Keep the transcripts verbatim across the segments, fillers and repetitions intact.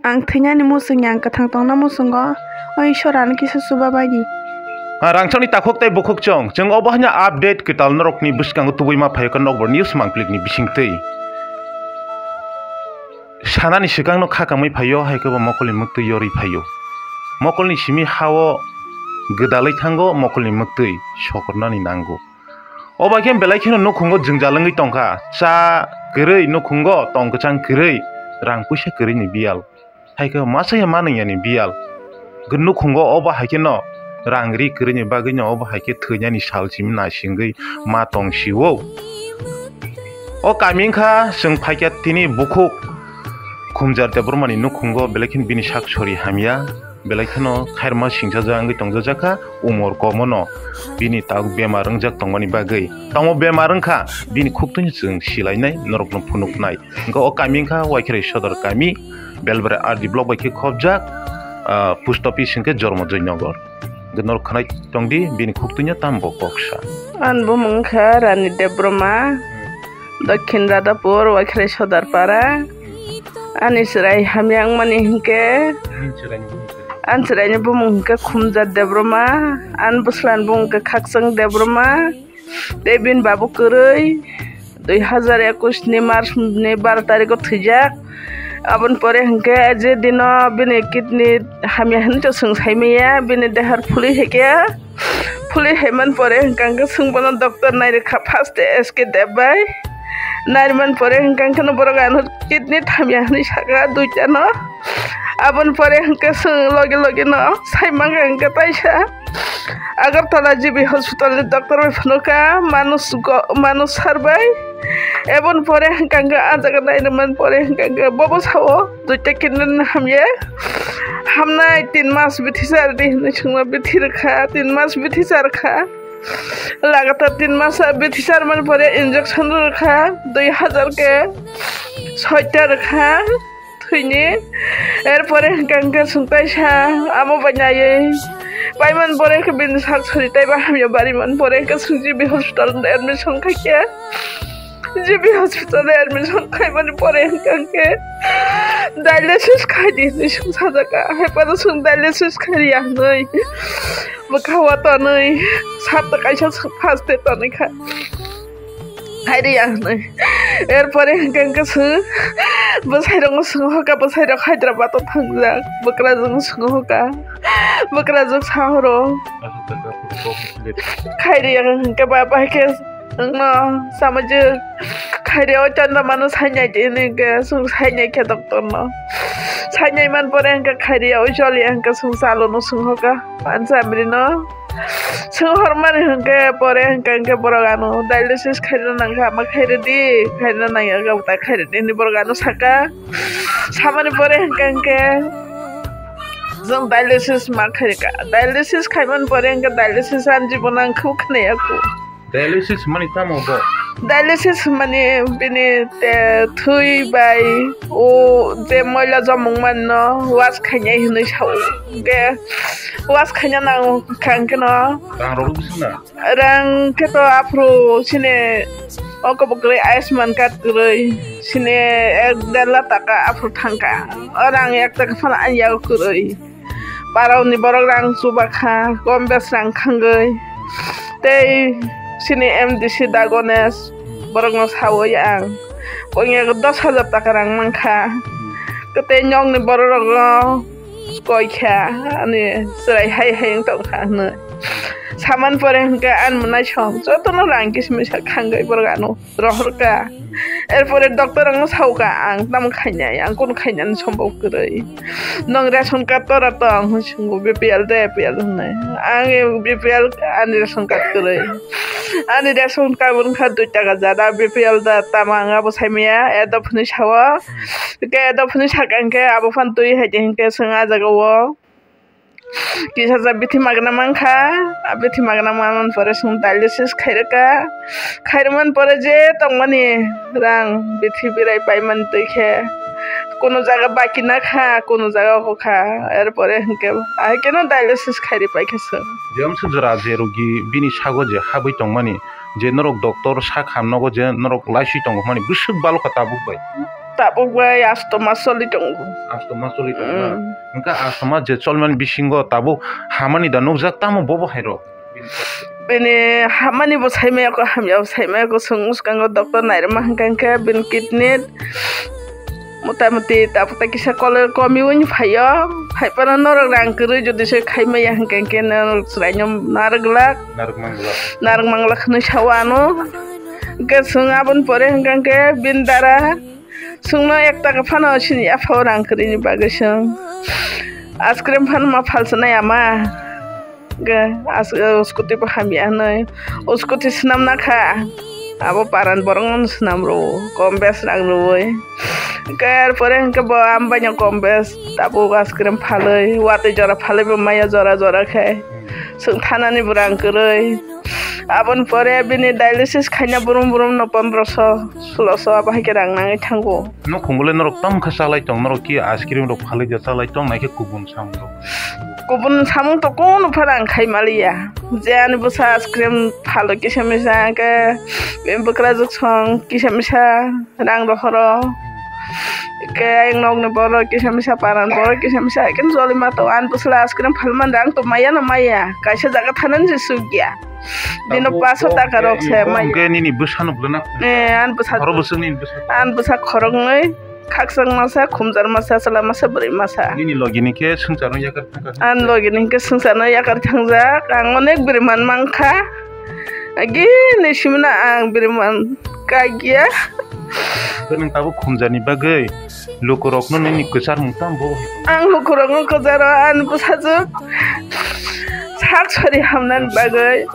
Ang thwinani muchungya, ang kwthang tongna muchungo, o Iswar ano kisa chubabaidi. Ah, rangchakni takhuk tei bukhuk chwng, chwng obo haino update kwtal norokni bwskango tubui ma phaio khe nokbar news mangplikni bisingtwi. Sanani swkangno kha kamwi phaio, hai khe bo mokolni mwktwi yorwi phaio. Mokolni simi hao gwdalwi thango, mokolni mwktwi sokornani nango. O bai khe belai kheno nukhungo jwngjal wngwi tongkha, cha kwrwi nukhungo tong kwchang kwrwi, rang puisa kwrwini biyal, hai khe masa ya manwng yani biyal. Nukhungo obo hai kheno rang ri kwrwini bagwino obo hai khe thwinani sal simi naisingwi ma tong sio. O kami wngkha chwng phaikha tini bukhuk Khumjar Debbarmani nukhungo, belai kheno bini sak sori hamya, belai kheno khairma singchajak wngwi tongjajakha, umor komono bini tabuk bemar wngjak tongmani bagwi. Tamo bemar wngkha, bini khuktwino chwng silainai, norokno phunuknai. Wngkha o kami wngkha Waikherai Sodor kami, Belbrai R D block bai khe khopjak, ah, post office hwnkhe Jormo Joynagar. Norok khwnai tongdi, bini khuktwino tamo bo kok sa. Ani bumung wngkha Rani Debbarma, Dokhin Radhapur, Waikherai Sodar Para. Ani chwrai hamya wngmani hinkhe, ani chwraini bumung hinkhe Khumjar Debbarma, ani bwswlani bumung hinkhe Khakchang Debbarma. Tei bini babu kwrwi dui hazar ekush ni March ni baro tarikh o thwijak. Aboni pore hinkhe je dino bini kidney hamya hinwi to chwng saimaya, bini dehar phuli haikhe, phuli haiman pore hinkhe chwng bono doctor nairwkha first S K Deb bai. Nariman pore hinkhe no borok ano kidney thamya hinwi saka duita no. Aboni pore hinkhe chwng logi logi no saimang hinkhe taisa Agartala G B hospital ni doctor bai phunukha, Manus go-, Manus sir bai. Eboni pore hinkhe ah jaga nainamani pore hinkhe bobo sao duita kidney hamya. Hamnai tin mas bithi char di hinwi swngma bithi rwkha, tin mas bithi char kha. Lagatar tin mas bithi char mani pore injection rwkha, dui hazar ke soita rwkha. Thwini. Erpore hinkhe hinkhe chwng taisa amo bai naiwi paimani pore khe bini sak sori taiba hamya barimani pore khe chwng G B hospital admission khaikhe. G B hospital admission khaimani pore hinkhe hinkhe dialysis khaidi hinwi chwng sajaka. Hai phano chwng dialysis khairiya hinwi bwkha o tonwi sapta kaisa chwng first day tonwi kha. Khairiya hinwi. Erpore hinkhe hinkhe chwng bwsairokno swngwi hoka, bwsairok Hyderabad o thangjak. Bwkrajwkno swngwi hoka. Bwkrajwk sahoro. Khairiya hinkhe ba, ba khe wngno samajwk. Khairiya o Chandramano sainai di hinwi hinkhe chwng sainai khe doctorno. Sainai man pore hinkhe khairiya o choliya hinkhe chwng chalono swngwi hoka. Ansa amrino. Swng hormani hinkhe pore hinkhe hinkhe borok ano dialysis khairina nangkha, ama khairidi, khairina nangya khe ta khairidi hinwi borok ano saka. Samani pore hinkhe hinkhe chwng dialysis ma khairika. Dialysis khaimani pore hinkhe dialysis ani jibono ang khe khwnaya kho. Dialysis mani tamo bo? Dialysis mani bini te thwi bai o je moila jomung manno wash khainai hinwi sao. Hinkhe wash khaina nango kha hinkhe no. Rang rok bising na? Rang khe to aphuru sini oko bo kwrwi Ayushman card kwrwi sini ek der lakh taka aphuru thangkha. O rang ek taka phano ani yago kwrwi. Paroni borok rang chuba kha, gom bes rang khangwi. Tei sini M D C da Ganesh borokno sawi ang. Kongya dos hajar taka rang mankha. Tei nyokni borok rokno koi kha, ani chwrai hai hai wng tong kha hinwi. Saman pore hinkhe ani mwnai song jotono rang kisa misa khangwi borok ano rohor kha. Erpore doctor ang sao kha, ang tamo khainai, ang kunu khainani sombhob kwrwi. Nwng ration card tora tong hinwi swngo, B P L de A P L hinwi. Ang B P L ani ration card kwrwi. Ani ration card wngkha dui taka jada, B P L da tamo ang abo saimaya, adopt hinwi sao. Hwnkhe dophani saka hwnkhe abo phano twi hai di hwnkhe chwng ah jaga o kisa ja bithi magna mankha. A bithi magna manmani pore chwng dialysis khairokha. Khairokmani pore je tongmani rang bithi birai paimani twi khe kunu jaga baki nakha, kunu jaga hokha. Erpore hwnkhe ahai kheno dialysis khairi paikha chwng. Jemsa jora je rogi bini sago je habwi tongmani, je norok doctor sak ham nogo je norok laiswi tongo hwnmani bwswk balokha tabuk bai. Tabuk bai asto mas choli tongo. Asto mas choli tongo na? Mm. Hwnkhe asto mas je cholmani bisingo tabuk hamani da nukjak, tamo bobo hai rok? Bini hamani bo saimaya ko, hamya bo saimaya ko, chwng bwskango doctor nairwma hwnkha hwnkhe bini kidney mota moti tabuk tai kisa kolel komi wngwi phaio. Hai phano norok rang kwrwi jodi se khaimaya hwnkha hwnkhe norok chwraino narwk glak. Narwk mang glak. Narwk mang glak hwnwi sao ano. Hwnkhe chwng aboni pore hwnkha hwnkhe bini dara chwngno ek taka phano sini yaphao rang kwrwini bagwi chwng ice cream phano ma phalswnai ama. Hwnkhe as-, uh, scooty bo hamya hwnwi, uh, scooty swnam nakha. Abo paran borokno swnam rwo, kom bes rang rwwi. Hwnkhe er pore hwnkhe bo ambaino kom bes tabuk ice cream phalwi, watwi jora phalwi bo maya jora jora khe. Chwng thanani bo rang kwrwi. Aboni pore bini dialysis khaina brum brum no pondroso, suloso abo hai khe rang nangwi thango. Nukhungo le norok tamo khe chalai tong, norok ki ice cream rok phalwi de chalai tong, naikhe kubun samung rok. Kubun samung to kunu phano ang khai maliya. Je ani bwsa ice cream phalo kisa misa, hwnkhe bwkrajwk song kisa misa rang rohoro. Hwnkhe ayang nokni borok kisa misa, paran borok kisa misa, hwnkhe jolima to ani bwsla ice cream phalmani rang to maya no maya. Kaisa jaga thanani se sukya. Bino paso taka rok se mai. Hwnkhe nini bwsano bwlana. Eh, an bwsa. Khoro bwswk nini bwsa. An bwsa khoroknwi, khakchang masa, khumjar masa, chwla masa, bwrwi masa. Nini logi ni khe swngcharno yakar thangkha. An logi ni khe swngcharno yakar thangjak. Ang onek bwrwi man mankha. Agi ni simna ang bwrwi man kagya. Hwnkhe nwng tabuk khumjarni bagwi lukurokno nini kwcharmung tamo bo? Ang lukurokno kwcharo, ani bwsajwk sak sori hamnani bagwi,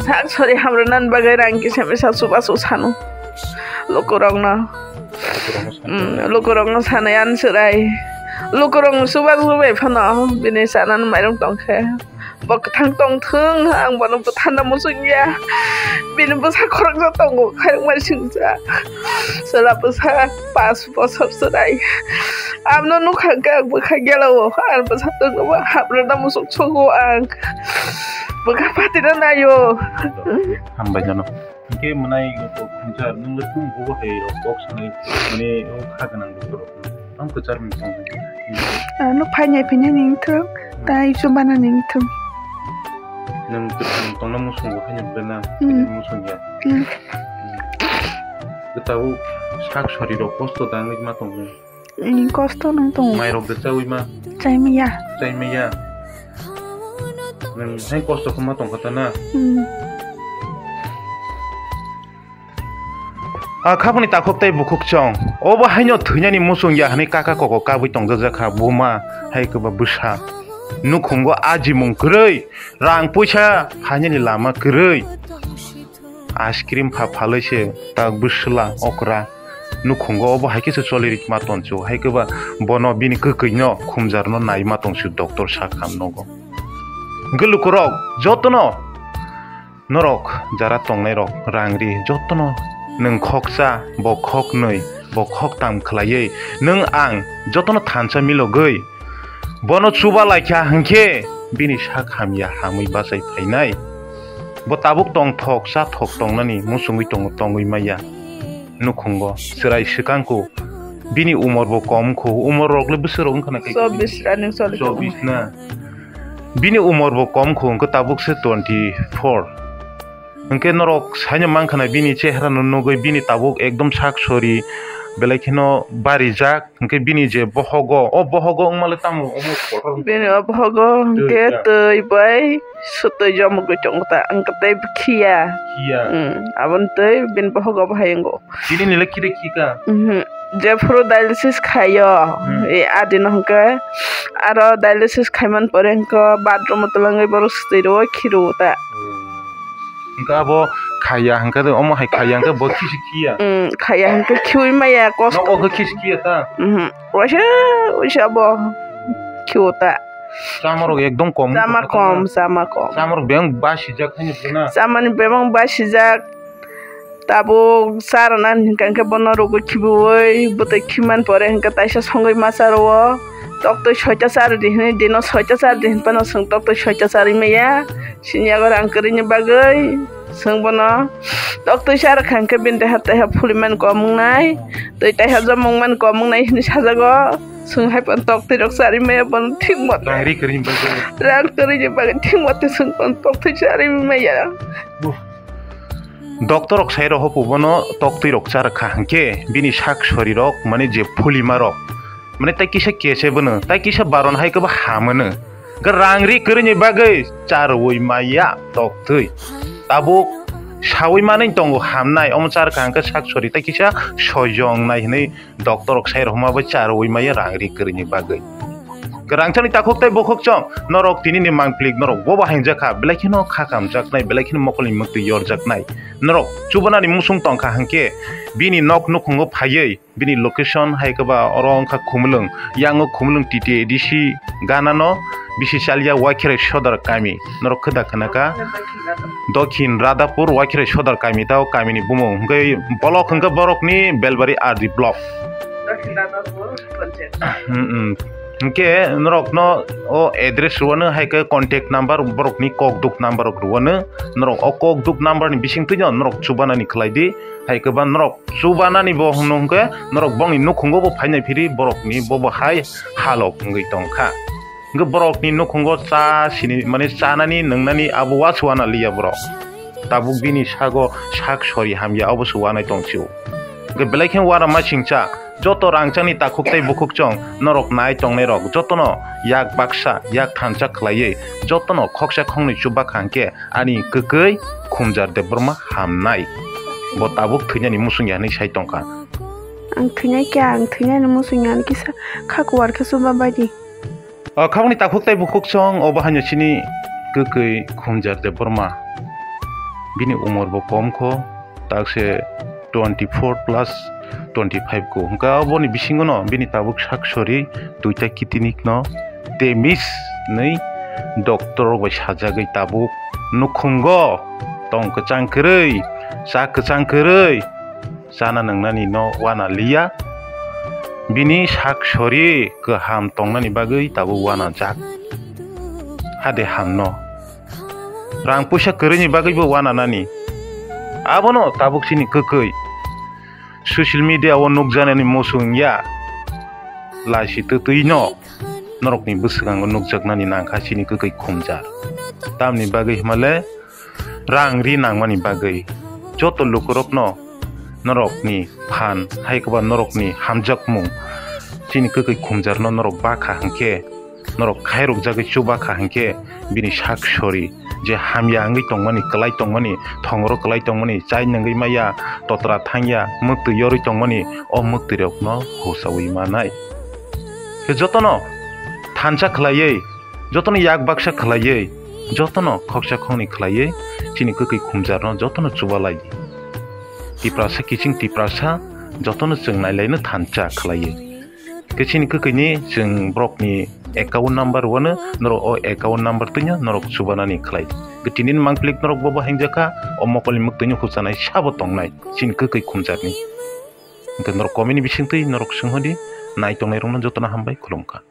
sak sori hamrwnani bagwi rang kisa misa chubachu sano lukurokno. Lukurokno sano. Mm, lukurokno sanai ani chwrai. Lukurokno chubachu bai phano bini chanani mairung tongkhe. Bo kwthang tongthwng, ang bono bwtharna muchung ya. Bini bwsa khoroksa tongo, khairokma singsa. Chwla bwsa pas bosor chwrai. Amno nukha hwnkhe ang bwkha gela o, ang bwsa tongno bo hamrwna muchung sogo ang. Bwkha patina naio. Hambai jano. Hwnkhe mwnai khumjar, nwng le kung bobo hai rok kok sanai, mane o kha gwnang lukurok. Ang kwchar mung tong. Ano phainai phainai ning thung, tai chubana ning thung. Nwng kwchar mung tongna muchungo haino bwlena, hmm, haino muchung ya. Hmm. Kwtao sak sari rok kosto dangwi ma tongo. Hmm, kosto nung tongo. Mai rok de chawi ma? Chai maya. Chai maya. Nwng hai kosto khe ma tong kha ta na? Hmm. A khaboni takhuk tei bukhuk chong. Obo haino thwinani muchung ya hwnwi kaka koko kabwi tongjak kha buma hai kwba bwsa. Nukhungo ajimung kwrwi, rang puisa phainani lama kwrwi. Ice cream pha phalwi se tak bwswla okra. Nukhungo obo hai khe se choli rikma tonsu. Hai kwba bono bini kwkwino khumjarno naima tongsu doctor sakha nogo. Hwnkhe lukurok jotono Norok jara tongnairok rang ri, jotono nwng khoksa, bo khoknwi, bo khoktam khlaiwi nwng ang jotono thansa milogwi bono chuba laikha hwnkhe bini sak hamya hamwi bachai phainai. Bo tabuk tongthok chathok tongnani muchungwi tongo, tongwi maya. Nukhungo chwrai swkangkhu, bini umor bo kom kho, umor rok le bwswk rok wngkha na khe? Chobbish running choli tongo. Chobbish na? Bini umor bo kom kho, hwnkhe tabuk se twenty four. Hwnkhe norok saino mankha na bini chehra no nugwi, bini tabuk ekdom sak sori, belai kheno barijak. Hwnkhe bini je bohogo, o bohogo wngma le tamo omo kotor. Bini o bohogo hwnkhe twi bai swtwi jomogwi tongo ta, hwnkhe tei khiya. Khiya. Hmm, aboni twi bini bohogo bo hai wngo. Chini ni le kiri khika? Mhm. Jephuru dialysis khaio, hmm, e adino hwnkhe aro dialysis khaimani pore hwnkhe bathroom o twlangwi borok swtwi rwo, khiruo ta. Hmm. Hwnkhe abo khaiya hwnkhe omo hai khaiya hwnkhe bo khisi khiya? Hmm, khaiya hwnkhe khiui maya kosto. Nogo hwnkhe khisi khiya ta? Mhm. Waisa, waisa abo khiuo ta. Chamarok ekdom kom. Chama kom, chama kom. Chamarok beng basijak haino bwna. Chamani bebak basijak. Tabuk charwna hwnkha hwnkhe bono rwgwi khibiui bwtwi khimani pore hwnkhe taisa songwi ma charwo. Toktwi soita charwdi hwnwi, dino soita charwdi hwnphano chwng toktwi soita charwi maya. Sini yago rang kwrwini bagwi. Chwng bono toktwi cha rwkha hwnkhe bini taiha taiha phuli man kom wngnai, twi taiha jomong man kom wngnai hinwi sajago. Chwng hai phano toktwi rok charwi maya bono thik motwi. Rang ri kwrwini bagwi. Rang kwrwini bagwi thik motwi chwng bono toktwi charwi maya. Doctor rok sai rw hopu bono toktwi rok cha rwkha hwnkhe bini sak sori rok mane je phulima rok mane tai kisa kese bono tai kisa baron hai khe bo hamano. Hwnkhe rang ri kwrwini bagwi charwi maya toktwi. Tabuk sawi manwi tongo hamnai, omo cha rwkha hwnkhe sak sori tai kisa sojong nai hinwi doctor rok sai rw hwnma bai charwi maya rang ri kwrwini bagwi. Kwrwngthani takhuk tei bukhuk chwng norok tinini mangplik norok bobo hainjakha, belai kheno kha kamjaknai, belai kheno mokolni mwktwi yorjaknai. Norok chubanani muchung tongkha hwnkhe bini nok nukhungo phaiwi bini location hai khe ba oro wngkha Khumulwng, yango Khumulwng T T A D C ganano bisi chaliya Waikherai Sodar kami. Norok khe da khna kha Dokhin Radhapur Waikherai Sodar kami, tao kamini bumung hwnkhe bolok hwnkhe borokni Belbari R D block. Dokhin Radhapur panchayat. Hmm, hmm. Hwnkhe norokno o address rwano hai khe contact number borokni kokduk number rok rwano. Norok o kokduk number ni bisingtwino norok chubanani khlai di. Hai khe ba norok chubanani bo hwnno hwnkhe norok bongni nukhungo bo phainai phiri borokni bobo hai halok wngwi tongkha. Hwnkhe borokni nukhungo cha sini mane chanani nwngnani abo wasu wana liya borok. Tabuk bini sago sak sori hamya obo se wanai tongsiu. Hwnkhe belai khe wana ma singcha joto rangchakni takhuk tei bukhuk chwng norok nai tongnairok jotono yak baksa yak thansa khlaiwi jotono khoksa khoknwi chubakha hwnkhe ani kwkwi Khumjar Debbarma hamnai. Bo tabuk thwinani muchung ya hwnwi sai tongkha. Ang thwinai khe, ang thwinani muchung ya hwnwi kisa kha kuwar khe chuba bai di. O khabangni takhuk tei bukhuk chwng obo haino chini kwkwi Khumjar Debbarma. Bini umor bo kom kho, tak se twenty four plus twenty five kho. Hwnkhe aboni bisingo no bini tabuk sak sori duita kitinik no temis hinwi doctor rok bai sajagwi tabuk nukhungo tong kwchang kwrwi, cha kwchang kwrwi, chana nwngnani no wana liya. Bini sak sori kaham tongnani bagwi tabuk wana jak. Hade hamno. Rang puisa kwrwini bagwi bo wana nani. Abono tabuk chini kwkwi. Social media o nukjaknani muchung ya. Laisi twtwi no norokni bwskango nukjaknani nangkha chini kwkwi Khumjar. Tamni bagwi himale rang ri nangmani bagwi joto lukurokno norokni phan hai khe ba norokni hamjakmung chini kwkwi Khumjarno norok bakha hwnkhe, norok khairokjagwi chubakha hwnkhe bini sak sori je hamya wngwi tongmani, kwlai tongmani, thongoro kwlai tongmani, chai nungwi maya, totra thangya, mwktwi yorwi tongmani, o mwktwirokno husawi manai. Khe jotono thansa khlaiwi, jotono yak baksa khlaiwi, jotono khoksa khoknwi khlaiwi chini kwkwi Khumjarno jotono chubalai di. Tiprasa kiching Tiprasa jotono chwng nailaino thansa khlaiwi. Khe chini kwkwi ni chwng borokni account number wano norok o account number twino norok chubanani khlai di. Khe tini ni mangplik norok bobo hengjakha, o mokolni mwktwino huchanai sabo tongnai chini kwkwi Khumjarni. Hwnkhe norok comment ni bisingtwi norok swnghodi, nai tongnairokno jotono hambai khulumkha.